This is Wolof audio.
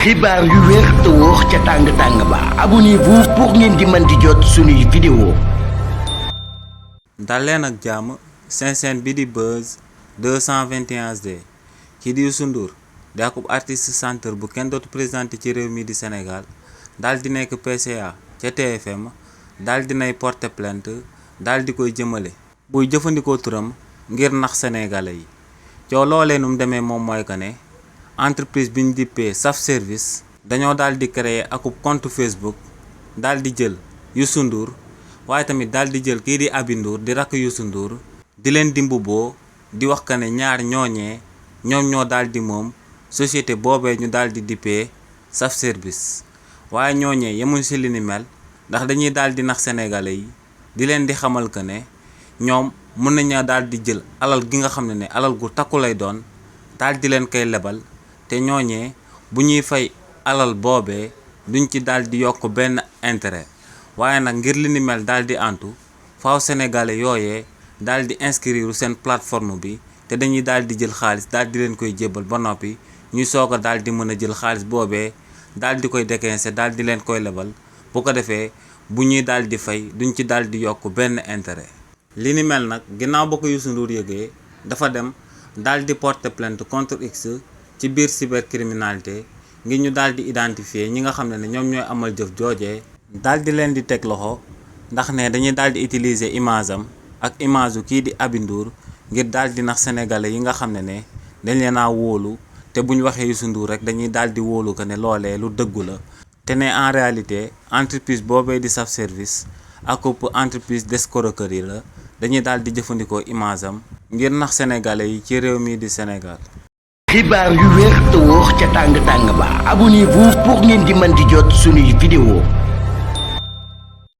xibaar yu wér te wóor ca tàng ba abonnez-vous pour ngeen di mën di jot suñuy vidéo. dal leen ak jàmm seen chaîne bi di Buzz 221 HD kii di Youssou Ndour di akub artiste chanteur bu kenn dootu présenté ci réew mi di Sénégal daal di nekk PCA ca TFM daal di nay porter plainte daal di koy jëmale buy jëfandikoo turam ngir nax sénégalais yi coow loolee nu mu demee moom mooy que ne entreprise bi ñu dippee Saf Service dañoo daal di créer akub compte Facebook daal di jël Youssou Ndour waaye tamit daal di jël kii di Aby Ndour di rakk Youssou Ndour di leen di mbubboo di wax que ne ñaar ñooñee ñoom ñoo daal di moom société boobee ñu daal di dippee Saf Service waaye ñooñee yemuñ ci li ni mel ndax dañuy daal di nax sénégalais yi di leen di xamal que ne ñoom mën nañu daal di jël alal gi nga xam ne alal gu takku lay doon daal di leen koy lebal te ñooñee bu ñuy fay alal boobee duñ ci daal di yokk benn intérêt waaye nag ngir li ni mel daal di antu faaw sénégalais yooyee daal di inscrire seen plateforme bi te dañuy daal di jël xaalis daal di leen koy jébbal ba noppi ñuy soog a daal di mën a jël xaalis boobee daal di koy décaisser daal di leen koy lebal bu ko defee bu ñuy daal di fay duñ ci daal di yokk benn intérêt. li ni mel nag ginnaaw ba ko Youssou Ndour yëgee dafa dem daal di porter plainte contre X ci biir cybercriminalité ngir ñu daal di identifier ñi nga xam ne ñoom ñooy amal jëf joojee daal di leen di teg loxo ndax ne dañuy daal di utiliser image am ak image u kii di Aby Ndour ngir daal di nax sénégalais yi nga xam ne dañ leen a wóolu te bu ñu waxee Youssou Ndour rek dañuy daal di wóolu que ne loolee lu dëggu la te ne en réalité entreprise boobee di Saf Service ak entreprise d'escroquerie la dañuy daal di jëfandikoo image am ngir nax sénégalais yi ci réew mi di Sénégal. xibaar yu wér te wóor ca tàng ba abonnez-vous pour ngeen di mën di jot suñuy vidéo.